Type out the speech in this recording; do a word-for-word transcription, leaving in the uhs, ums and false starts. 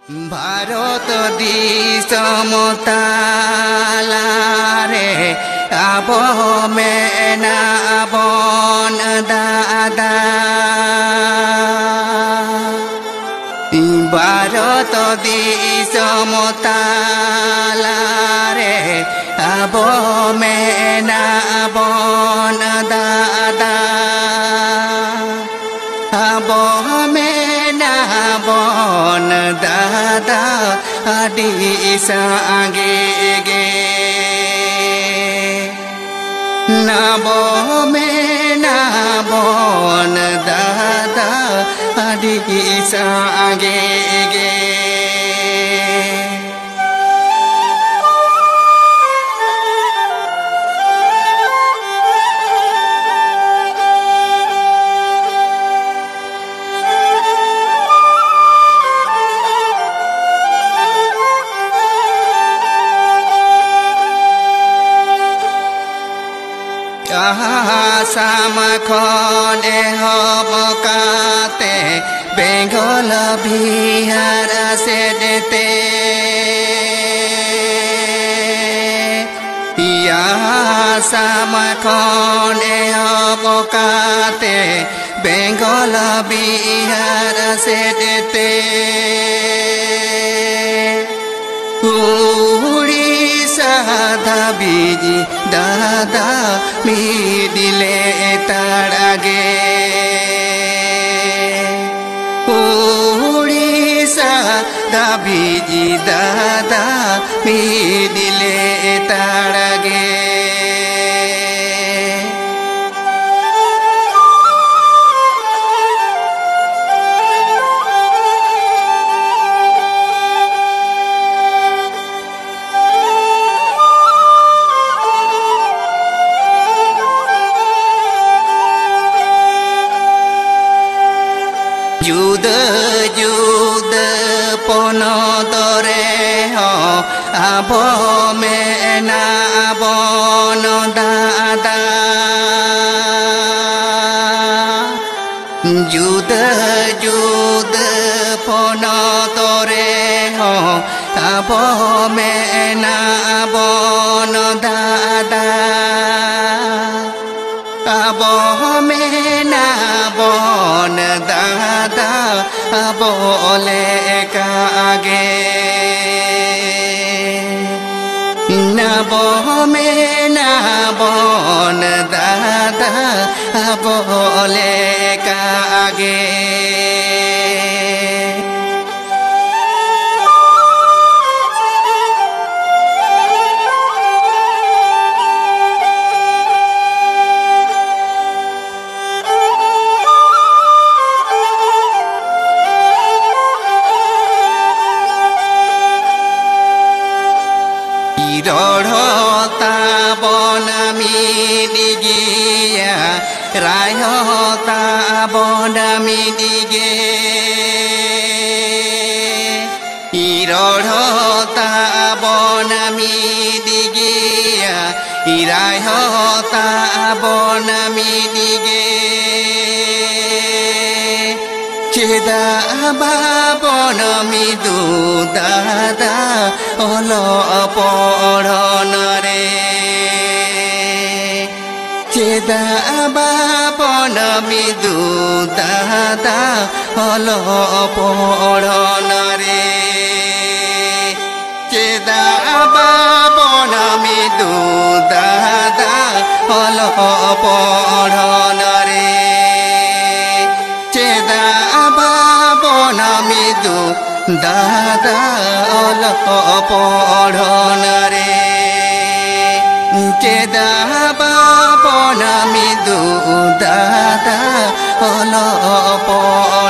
ᱵᱷᱟᱨᱚᱛ ᱫᱤᱥᱚᱢ ᱛᱟᱞᱟᱨᱮ ᱟᱵᱚ ᱢᱮᱱᱟᱜ ᱵᱚᱱ ᱫᱟᱫᱟ᱾ ᱵᱷᱟᱨᱚᱛ ᱫᱤᱥᱚᱢ ᱛᱟᱞᱟᱨᱮ ᱟᱵᱚ ᱢᱮᱱᱟᱜ ᱵᱚᱱ ᱫᱟᱫᱟ᱾ ᱟᱵᱚ ᱢᱮᱱᱟᱜ ᱵᱚᱱ ᱫᱟᱫᱟ ᱟᱹᱰᱤ ᱥᱟᱸᱜᱮ ᱜᱮ᱾ ᱟᱵᱚ ᱢᱮᱱᱟᱜ ᱵᱚᱱ ᱫᱟᱫᱟ ᱟᱹᱰᱤ ᱥᱟᱸᱜᱮ ᱜᱮ᱾ ᱟᱥᱟᱢ ᱠᱷᱚᱱ ᱮᱦᱚᱵ ᱠᱟᱛᱮ ᱵᱮᱝᱜᱚᱞ ᱵᱤᱦᱟᱨ ᱥᱮᱫ ᱛᱮ, ᱟᱥᱟᱢ ᱠᱷᱚᱱ ᱮᱦᱚᱵ ᱠᱟᱛᱮ ᱵᱮᱝᱜᱚᱞ ᱵᱤᱦᱟᱨ ᱥᱮᱫ ᱛᱮ, ᱩᱲᱤᱥᱥᱟ ᱫᱷᱟᱹᱵᱤᱡ ᱫᱟᱫᱟ ᱢᱤᱫ ᱞᱮᱛᱟᱲ ᱜᱮ᱾ ᱩᱲᱤᱥᱥᱟ ᱫᱷᱟᱹᱵᱤᱡ ᱫᱟᱫᱟ ᱢᱤᱫ ᱞᱮᱛᱟᱲ ᱜᱮ᱾ ᱡᱩᱫᱟᱹ ᱡᱩᱫᱟᱹ ᱯᱚᱱᱚᱛ ᱨᱮᱦᱚᱸ ᱟᱵᱚ ᱢᱮᱱᱟᱜ ᱵᱚᱱ ᱫᱟᱫᱟ᱾ ᱡᱩᱫᱟᱹ ᱡᱩᱫᱟᱹ ᱯᱚᱱᱚᱛ ᱨᱮ ᱟᱵᱚ ᱢᱮᱱᱟᱜ ᱵᱚᱱ ᱫᱟᱫᱟ, ᱟᱵᱚ ᱢᱮᱱᱟᱜ ᱵᱚᱱ ᱫᱟᱫᱟ, ᱟᱵᱚ ᱞᱮᱠᱟ ᱜᱮ᱾ ᱟᱵᱚ ᱢᱮᱱᱟᱜ ᱵᱚᱱ ᱫᱟᱫᱟ, ᱟᱵᱚ ᱞᱮᱠᱟ ᱜᱮ᱾ ᱨᱚᱲ ᱦᱚᱸ ᱛᱟᱵᱚᱱ ᱢᱤᱫ ᱜᱮᱭᱟ, ᱨᱟᱭ ᱦᱚᱸ ᱛᱟᱵᱚᱱ ᱢᱤᱫ ᱜᱮ᱾ ᱨᱚᱲ ᱦᱚᱸ ᱛᱟᱵᱚᱱ ᱢᱤᱫ ᱜᱮᱭᱟ, ᱨᱟᱭ ᱦᱚᱸ ᱛᱟᱵᱚᱱ ᱢᱤᱫ ᱜᱮ᱾ ᱪᱮᱫᱟᱜ ᱵᱟᱵᱚᱱ ᱢᱤᱫᱚᱜ ᱫᱟᱫᱟ ᱚᱞᱚᱜ ᱯᱚᱲᱦᱚᱱ ᱨᱮ? ᱪᱮᱫᱟᱜ ᱵᱟᱵᱚᱱ ᱢᱤᱫᱚᱜ ᱫᱟᱫᱟ ᱚᱞᱚᱜ ᱯᱚᱲᱦᱚᱱ ᱨᱮ? ᱪᱮᱫᱟᱜ ᱵᱟᱵᱚᱱ ᱢᱤᱫᱚᱜ ᱫᱟᱫᱟ ᱚᱞᱚᱜ ᱯᱚᱲᱦᱚᱱ ᱨᱮ? ᱪᱮᱫᱟᱜ ᱵᱟᱵᱚᱱ ᱢᱤᱫᱚᱜ ᱫᱟᱫᱟ ᱚᱞᱚᱜ ᱯᱚᱲᱦᱚᱱ ᱨᱮ? ᱪᱮᱫᱟᱜ ᱵᱟᱵᱚᱱ ᱢᱤᱫᱚᱜ ᱫᱟᱫᱟ ᱚᱞᱚᱜ ᱯᱚᱲᱦᱚᱱ